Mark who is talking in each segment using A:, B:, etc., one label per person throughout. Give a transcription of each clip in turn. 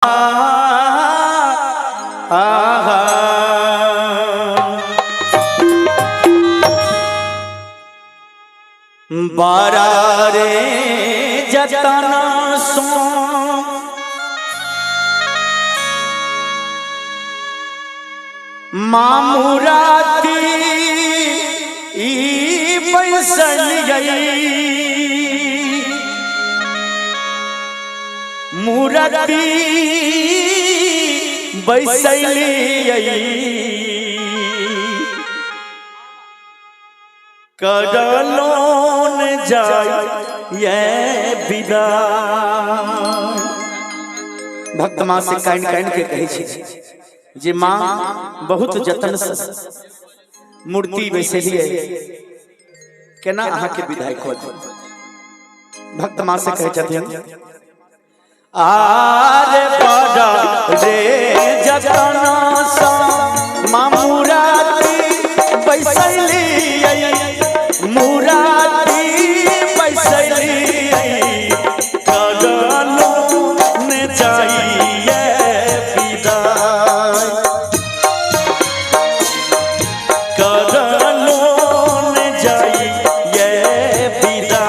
A: आहा। बारा रे जतना सो मामूराती ई बैसल गई मूरती बैसली करलोन जाय ये विदा। भक्त माँ से कान कान के कहै छी जे माँ बहुत जतन से मूर्ति बैसलिए केना अहाँ के विदाई कऽ देब। भक्त माँ से कहै छथिन आरे बड़ा रे जतन सा मामूराती बैसली मुराती बैसली करलो ने जाइए विदाई करलो ने जाइए विदाई।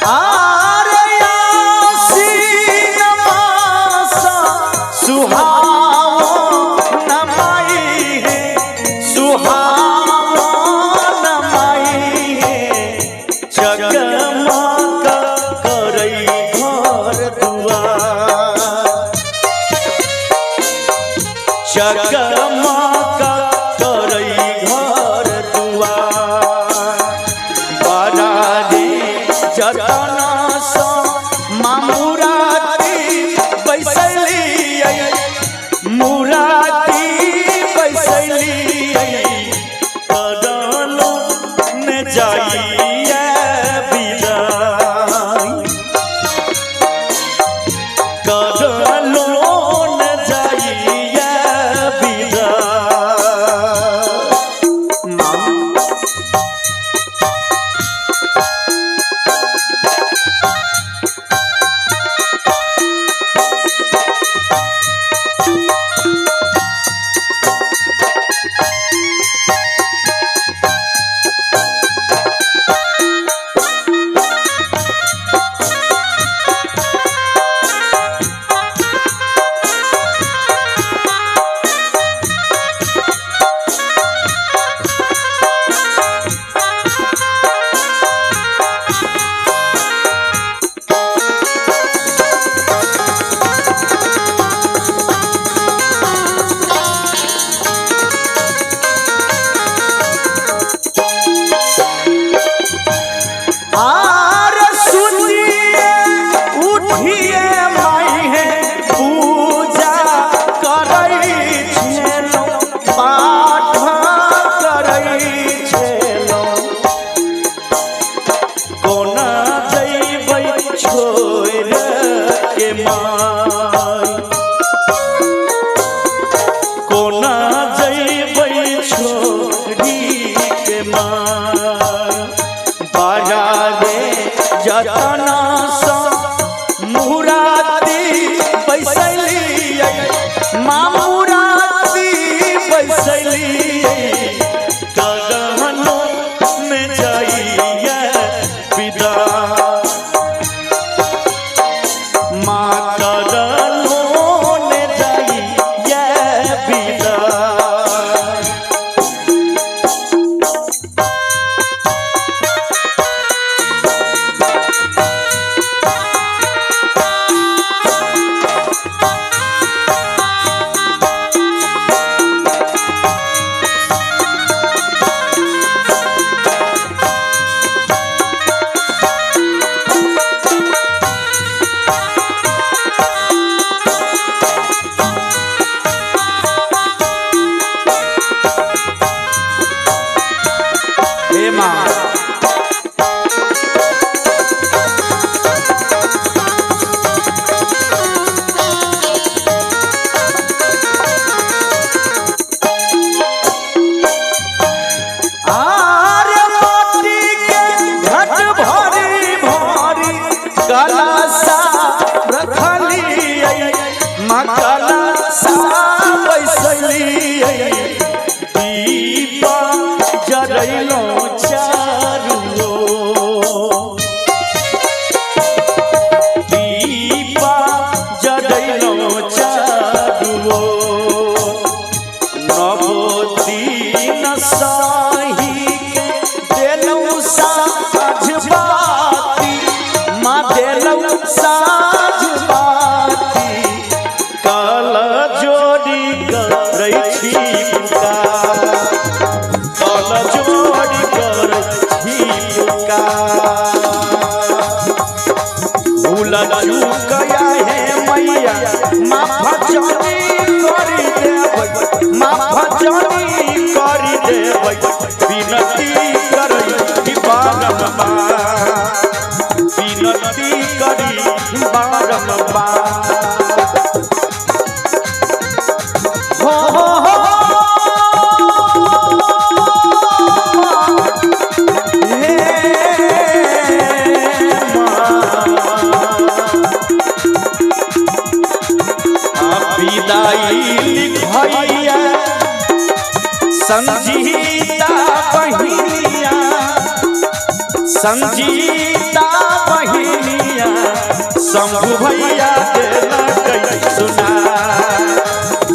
A: आरे आसीन मासा सुहावन माई है सुहावन माई है जगमग करई घर दुआर जगमग करई घर दुआर बड़ा रे जतन स मामुराती बैसली मुराती बैसली करलो ने जाइए विदाई करलो ने जाइए विदाई। सही के देलहुँ साँझ बाती, माँ देलहुँ साँझ बाती। कल जोड़ी करै छी पुकार, कल जोड़ी करै छी पुकार। भूल चूक हे मैया माफ जानी करी देबै, माफ जानी करी देबै। विनती करै बारम्बार, विनती करी बारम्बार। हो हो हो हे माँ। विदाई लिखैया संजीता बहिनिया, संजीता बहिनिया। शंभु भैया देलकै सुना,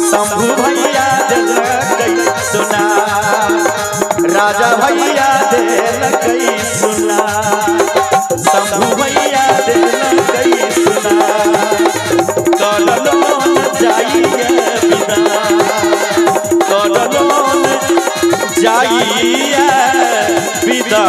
A: शंभु भैया देलकै सुना। राजा भैया देलकै सुना, शंभु भैया देलकै सुना। कललोन जाइए विदा, कललोन जाइए विदा।